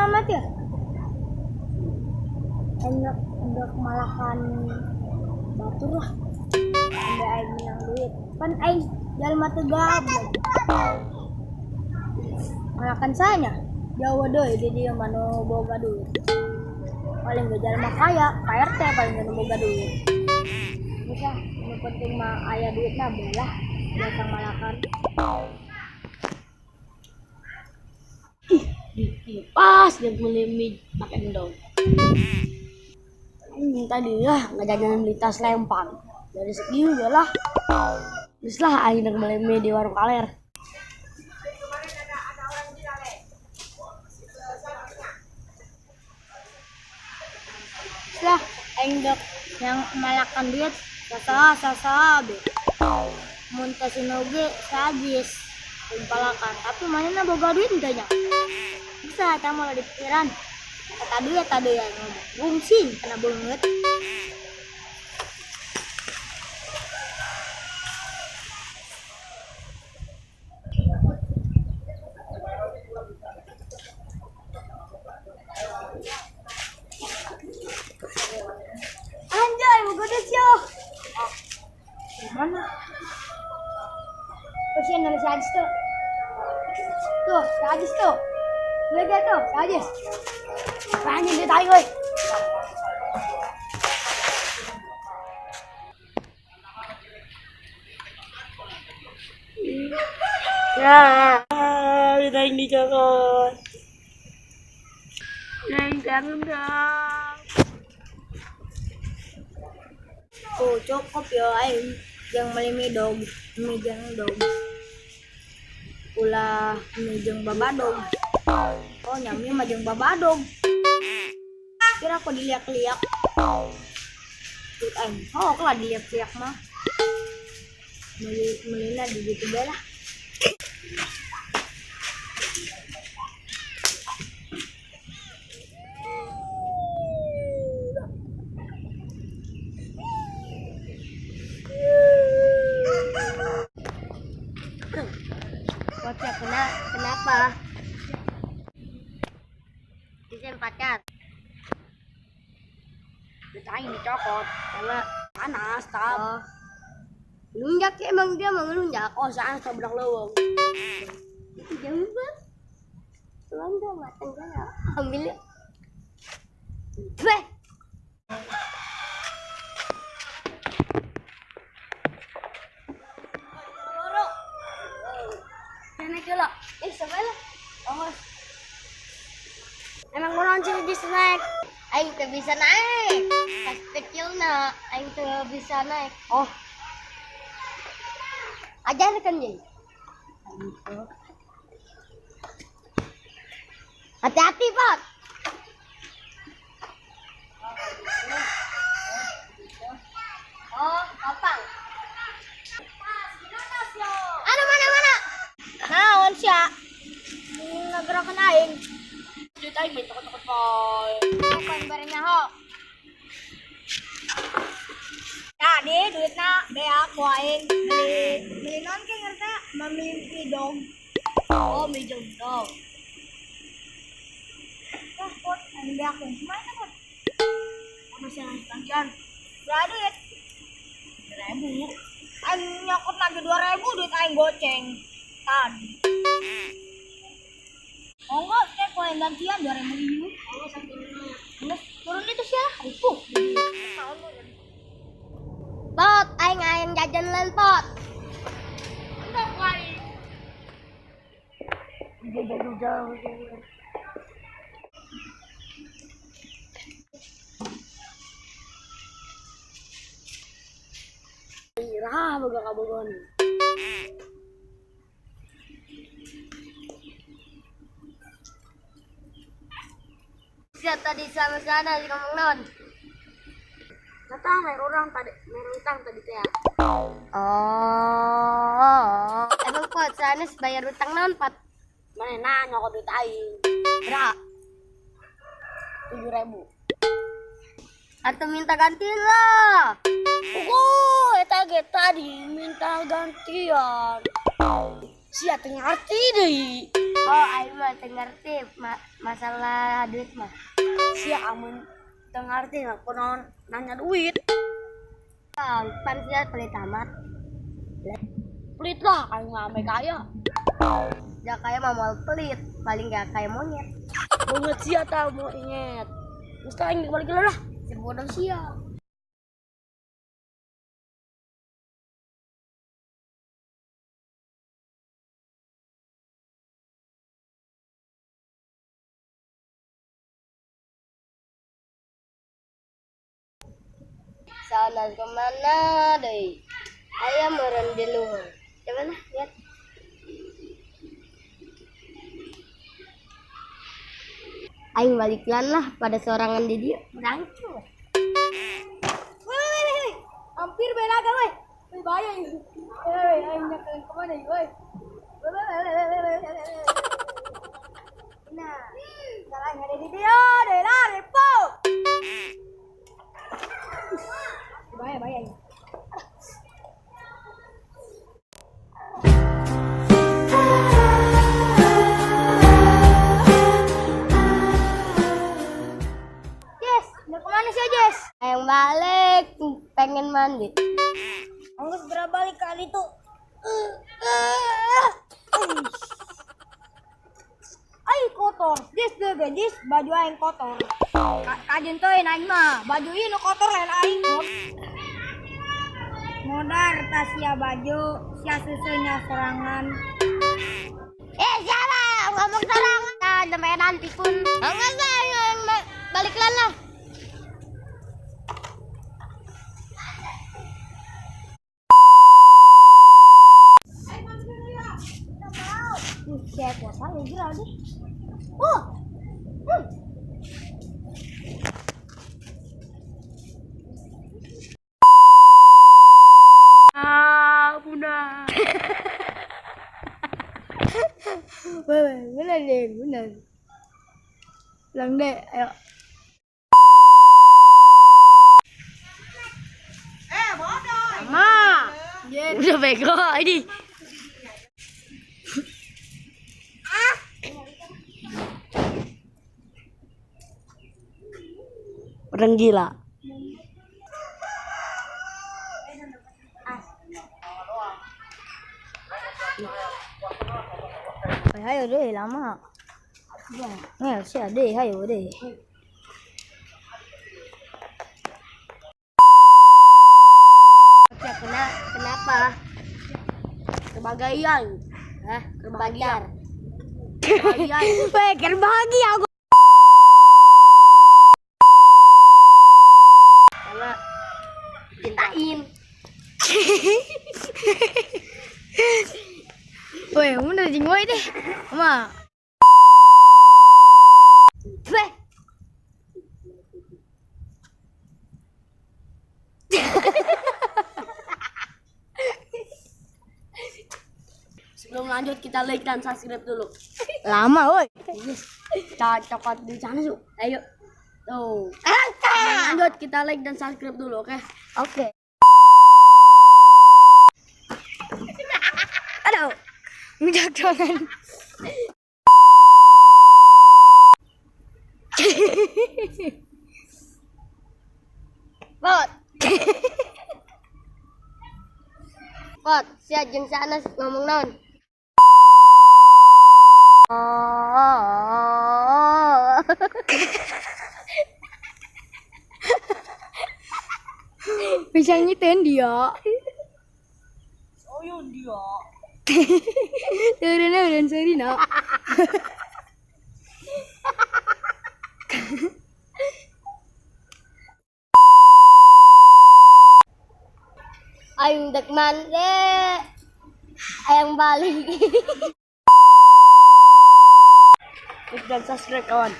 amat ya. Enak udah malahan batur lah. Sampai aing menang duit. Pan aing jalma teu gablek. Malakan sanya Jawa deui di dieu mah nu boga duit. Paling ge jalma kaya, Pak RT paling ge nu boga duit. Bisa, nu penting mah aya duitna belah biasa malakan. Ih, pas dia beli mie pakai endog. Anjing tadi lah ngajajan beli tas lempang. Dari segitu lah. Terus lah aing rek beli mie di warung kaler. Lah aing dek yang malakan duit sasaha sasaha be. Mun teh sinoge sajis palakan, tapi manehna boga duit teh nya. Bisa eta mah di pikiran. Eta duit eta duit ngomong. Gungsing kana beungeut. Anjay, boga duit sia. Mana? Kasihan dari si Ajis tuh. Tuh, si Ajis tuh. Lihat dia tuh, si Ajis. Anjing dia tai woi. Ya, kita ini dicokot. Neng, jangan dong. Oh, cukup ya aing jeung meuli mie dog, mie jeung dog. Ulah mie jeung babadog. Oh, nyami mah jeung babadog. Kira aku diliak-liak. Duit aing sok lah diliak-liak mah. Beli melina di situ bae lah. Bocah kenapa? Bisa pacar. Duit aing dicokot karena panas tab. Oh. Ngelunjak ya, emang dia mau ngelunjak. Oh, saat tabrak leuweung. Itu jauh banget. Tuan dong matang kan ambil. Beh. Naik dulu. Sampai lah. Oh. Emang orang sih bisa naik. Aing tuh bisa naik. Pas kecil na, aing tuh bisa naik. Oh. Ajarkan jadi. Hati-hati, Pak. Oh, gampang. Ada mana? Naon sia? Ngagerakan aing. Duit aing main cokot-cokot poy. Bukan barengnya ho. Tadi duitna beak ku aing beli naon ke ngerti mami dog. Oh, mie jeung dog. Lah, pot aing beak mana pot? Masih ada gantian. Berapa duit? 2.000. Aing nyokot lagi 2.000 duit aing goceng. Tadi. Monggo, teh ku aing gantian 2.000 ieu. Oh, Geus turun itu sia. Ripuh. Pot, aing aing jajan lain pot. Enggak aing. Jauh. Irah boga kabogohan. Sia tadi sama-sana di ngomong naon? Kata mer orang tadi, mer utang tadi teh. Oh. Emang pot sanes bayar utang naon, Pat? Mana nyokot duit aing. Berapa? 7.000. Atau minta ganti lah. Oh, eta ge tadi minta gantian. Sia teu ngarti deui. Oh, aing mah teu ngerti masalah duit mah. Sia amun teu ngarti mah kunaon nanya duit. Pan sia pelit amat. Pelit lah aing mah ame kaya. Ya kaya mah moal pelit, paling gak kaya monyet. Monyet sia tah monyet. Geus aing balik lah. Sebodoh sia. Sana kemana deh? Ayam meren di luhur. Coba lah lihat. Aing balikan lah pada sorangan di dia. Berangkat. Woi, woi, hampir belaga woi. Woi bahaya ini. Woi, aing nyakeun kemana ieu woi. Nah, sekarang ada di dia, deh lari po. Bahaya, bahaya ini. Jess, udah kemana sih Jess? Ayo balik, pengen mandi. Anggus segera balik kali tuh. Ay kotor, Jess deh Jess, baju aing kotor. Kajen tuh aing mah, baju ini kotor lain aing. Modar tas sia baju, sia susunya serangan. Siapa ngomong serangan? Nah, sampai nanti pun. Enggak lah, baliklah lah. Sia kuasa lagi lah deh. Oh. Bunda. Bener deh, bener. Lang deh, ayo. Bodoh. Sama. Udah bego ini. Orang gila. Hayo deh lama. Nggak sih deh, hayo deh. Ya, kenapa? Kebahagiaan. Hah? Kebahagiaan. Kebahagiaan. Weh, kebahagia aku. Sama cintain. Weh, udah jing woi deh. Ma. Weh. Sebelum lanjut kita like dan subscribe dulu. Lama woi. Kita cokot di sana yuk. Ayo. Tuh. Sebelum lanjut kita like dan subscribe dulu, oke? Oke. Aduh. Minyak tangan. Pot. Pot, sia jeung si Anas ngomong naon? Oh. Bisa nyiten dia. Oh, dia. Turun sorry nak. Aing dek mandi. Ayang balik. Like dan subscribe kawan.